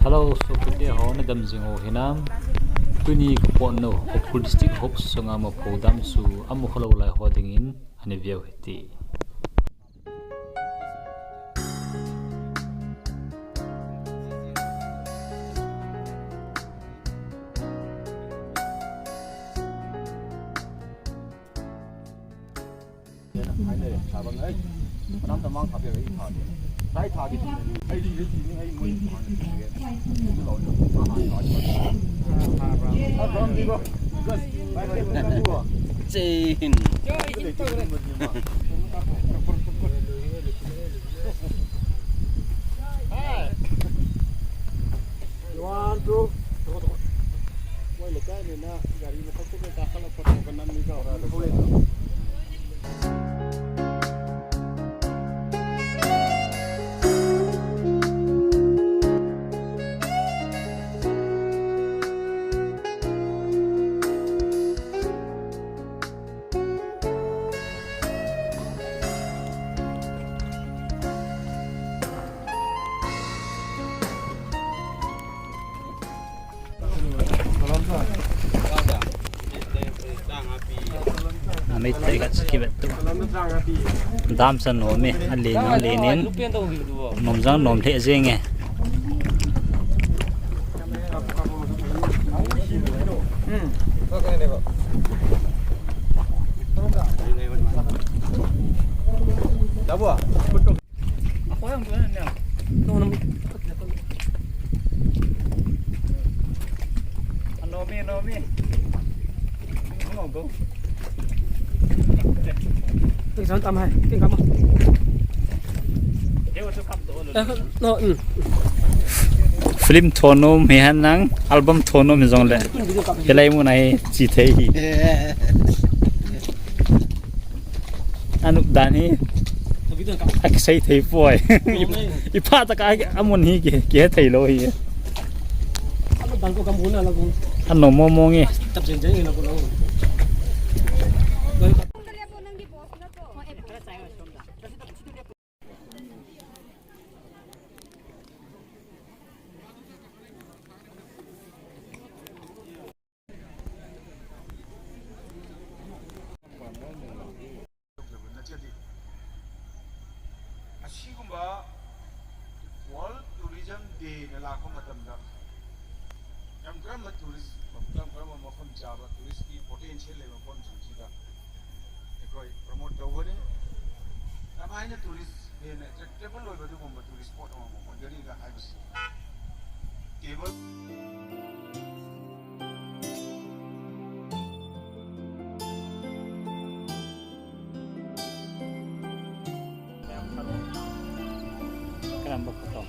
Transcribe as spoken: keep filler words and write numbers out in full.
Hello, sopite ho, nadam jing u hinam? Tuni ka potnu, Ukhrul District Hop sunga Mapho Dam chu amu khalou lai ho dingin ana veu hite. Jai Hind. One, two. Moi le kai ne na gari mo khat ko ka khala pa ka nam ni ka. Amei tei ka chiki bet tu. Dam san nom e, a len a len in. Nom jang nom lheh jeng e. Kin sam tam hai, kin kam. Eh, no, mm. Film tho nom hi hen lang, album tho nom hi jong le. Hilai mun a hi chi thei hi. Anop dan hi. Akisei thei poi. Ipha taka amun hi ki, kihe thei lou hi. Anom mong mong e. ꯑꯁꯤꯒꯨꯝꯕ World Tourism Day ꯅ ꯂꯥꯛꯄ ꯃꯇꯝꯗ ꯀꯔꯝ ꯀꯔꯝꯕ tourist, ꯀꯔꯝ ꯀꯔꯝꯕ ꯃꯐꯝ ꯆꯥꯕ tourist ꯀꯤ potential ꯂꯩꯕ ꯃꯐꯝꯁꯤꯡꯁꯤꯗ ꯑꯩꯈꯣꯏ promote ꯇꯧꯒꯅꯤ꯫ ꯀꯃꯥꯏꯅ tourist ꯍꯦꯟꯅ attractable ꯑꯣꯏꯕ ꯑꯗꯨꯒꯨꯝꯕ tourist spot ꯑꯃꯃꯝ ꯑꯣꯏꯒꯅꯤꯒ ꯍꯥꯏꯕꯁꯤ table ꯀꯔꯝꯕ photo?